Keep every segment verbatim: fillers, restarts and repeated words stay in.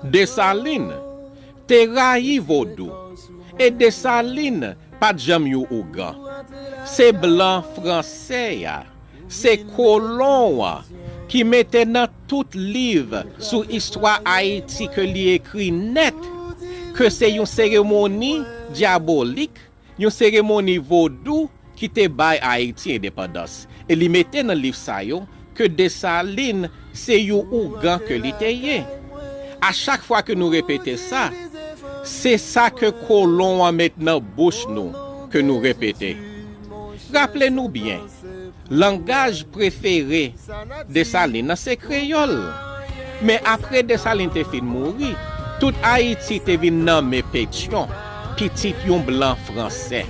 Desalin te rayi vodou, e Desalin pa t janm yon ougan. Se blan franse a, se kolon an ki mete nan tout liv sou istwa Ayiti ke li ekri nèt ke se yon seremoni dyabolik, yon seremoni vodou ki te bay Ayiti endepandans. E li mete nan liv sa yo ke Desalin se yon ougan ke li te ye. A chak fwa ke nou repete sa, se sa ke kolon an met nan bouch nou ke nou repete. Raple nou byen, langaj prefere Desalin nan se kreyòl. Men apre Desalin te fin mouri, tout Ayiti te vin nonmen Petyon, pitit yon blan franse.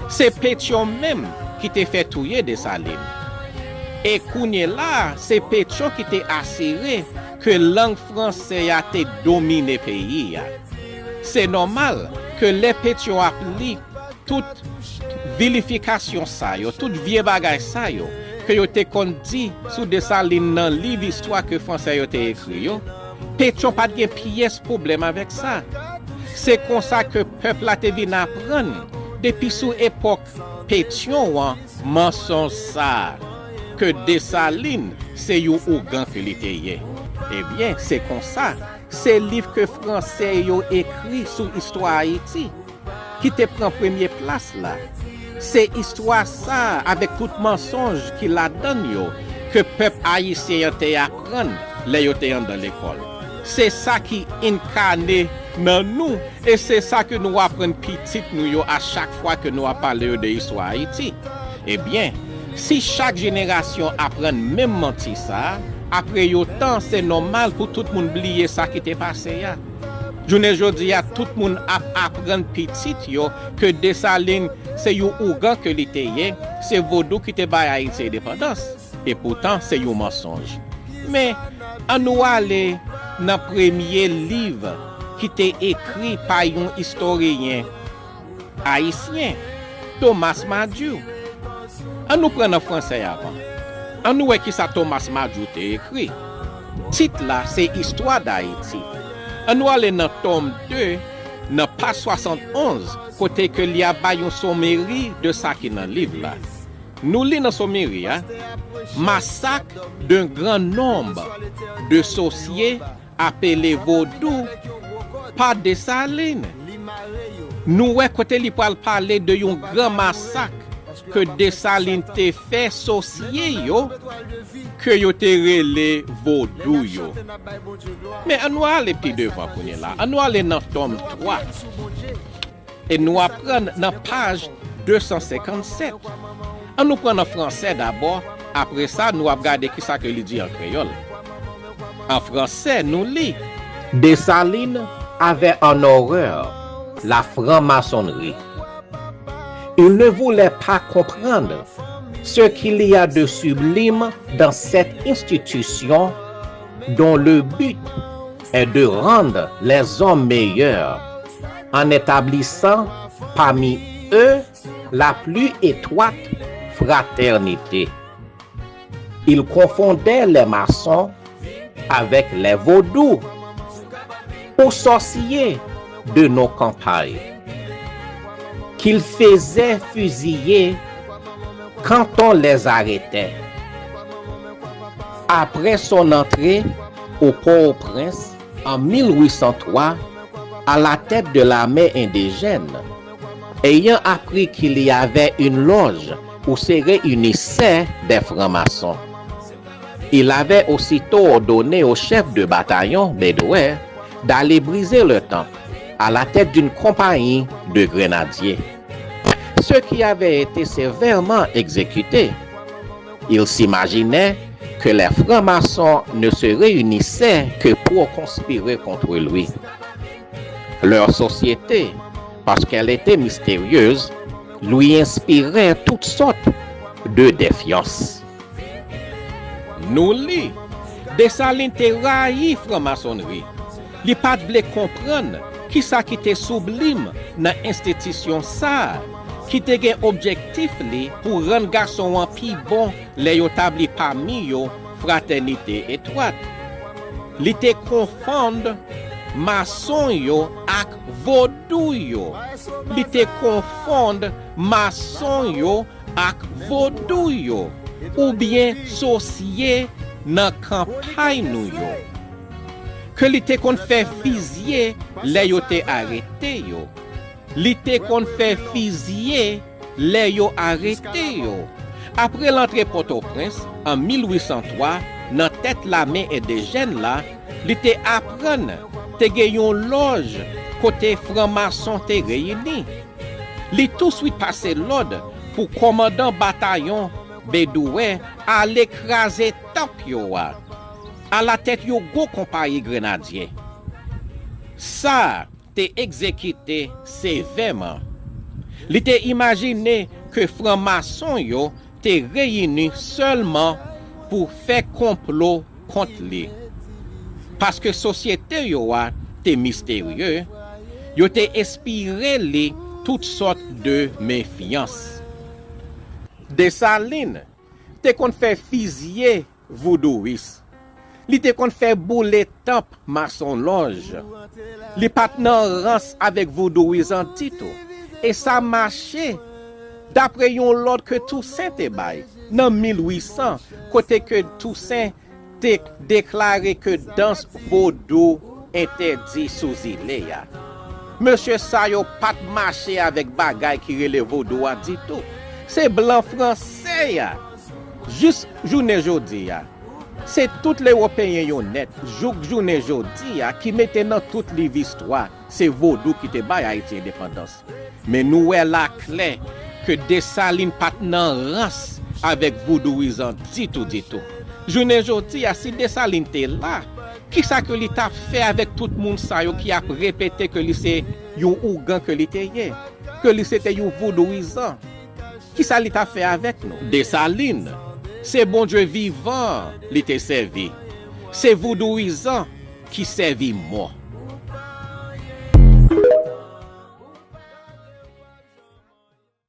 Se Petyon menm ki te fè touye Desalin. E kounye la a, se Petyon ki te asire ke lang franse a te domine peyi a. Se nòmal ke lè Petyon ap li tout vilifikasyon sa yo, tout vye bagay sa yo, ke yo te konn di sou Desalin nan liv istwa ke franse yo te ekri yo, Petyon pa t gen pyès pwoblèm avèk sa. Se konsa ke pèp la te vin aprann, depi sou epòk Petyon an, mansonj sa a, ke Desalin se yon ougan ke li te ye. Ebyen, se konsa, se liv ke franse yo ekri sou istwa Ayiti ki te pran premye plas la. Se istwa sa a, avèk tout mansonj ki ladann yo, ke pèp ayisyen an te aprann lè yo te anndan lekòl. Se sa ki enkane nan nou, e se sa ke nou aprann pitit nou yo a chak fwa ke nou ap pale yo de istwa Ayiti. Ebyen, si chak jenerasyon aprann menm manti sa a, apre yon tan, se nòmal pou tout moun bliye sa ki te pase a. Jounen jodi a, tout moun ap aprann pitit yo ke Desalin se yon ougan ke li te ye, se vodou ki te bay Ayiti endepandans. Epoutan, se yon mansonj. Men, annou ale nan premye liv ki te ekri pa yon istoryen ayisyen, Thomas Madiou. Annou pran nan franse avan. Annou wè kisa Thomas Madiou te ekri. Tit la se Histoire d'Haïti. Annou ale nan tòm de, nan paj swasannonz, kote ke li ap bay yon someri de sa ki nan liv la. Nou li nan someri a, massacre d'un grand nombre de sorciers appelés vodou pa Desalin. Nou wè kote li pral pale de yon gran masak ke Desalin te fè sòsye yo, ke yo te rele vodou yo. Men annou ale pi devan kounye la. Annou ale nan tòm twa. E nou aprann nan paj de san senkann sèt. Annou pran nan franse dabò, apre sa, nou ap gade kisa ke li di an kreyòl. An franse, nou li: Dessalines avait en horreur la franc-maçonnerie. Il ne voulait pas comprendre ce qu'il y a de sublime dans cette institution dont le but est de rendre les hommes meilleurs en établissant parmi eux la plus étroite fraternité. Il confondait les maçons avec les vaudous ou sorciers de nos campagnes, qu'il faisait fusiller quand on les arrêtait. Après son entrée au Port-au-Prince en mille huit cent trois, à la tête de l'armée indigène, ayant appris qu'il y avait une loge où se réunissaient des francs-maçons, il avait aussitôt ordonné au chef de bataillon Bedouet d'aller briser le temple à la tête d'une compagnie de grenadiers. Ceux qui avaient été sévèrement exécutés, ils s'imaginaient que les francs-maçons ne se réunissaient que pour conspirer contre lui. Leur société, parce qu'elle était mystérieuse, lui inspirait toutes sortes de défiance. Nou li, Desalin te rayi franmasonri. Li pa t vle konprann kisa ki te siblim nan enstitisyon sa a, ki te gen objektif li pou rann gason an pi bon lè yo tabli pami yo fratènite etwat. Li te konfonn mason yo ak vodou yo. Li te konfonn mason yo ak vodou yo, oubyen sòsye nan kanpay nou yo. Ke li te konn fè fizye lè yo te arete yo. Li te konn fè fizye lè yo arete yo. Apre l antre Pòtoprens an mil wi san twa nan tèt lame endijèn la, li te aprann te gen yon lòj kote franmason te reyini. Li touswit pase lòd pou kòmandan batayon Bedouin ale kraze tanp yo a, alatèt yon gwo konpayi grenadye. Sa te egzekite sevèman. Li te imajine ke franmason yo te reyini sèlman pou fè konplo kont li. Paske sosyete yo a te misterye, yo te enspire li tout sòt de mefyans. Desalin te konn fè fizye voudouis. Li te konn fè boule tanp masonlòj. Li pa t nan rans avèk vodouyizan ditou. E sa mache dapre yon lòd ke Tousen te bay nan mil wi san, kote ke Tousen te deklare ke dans vodou entèdi sou zile a. Mesye sa yo pa t mache avèk bagay ki rele vodou a ditou. Se blan franse a. Jis jounen jodi a, se tout Lewopeyen yo nèt, jouk jounen jodi a, ki mete nan tout liv istwa, se vodou ki te bay Ayiti endepandans. Men nou wè la klè ke Desalin pa t nan rans avèk vodouyizan ditou, ditou. Jounen jodi a, si Desalin te la, kisa ke li t ap fè avèk tout moun sa yo ki ap repete ke li se yon ougan ke li te ye, ke li se te yon vodouyizan? Kisa li t ap fè avèk nou? Desalin, se Bondye vivan an li te sèvi. Se vodouyizan ki sèvi mò.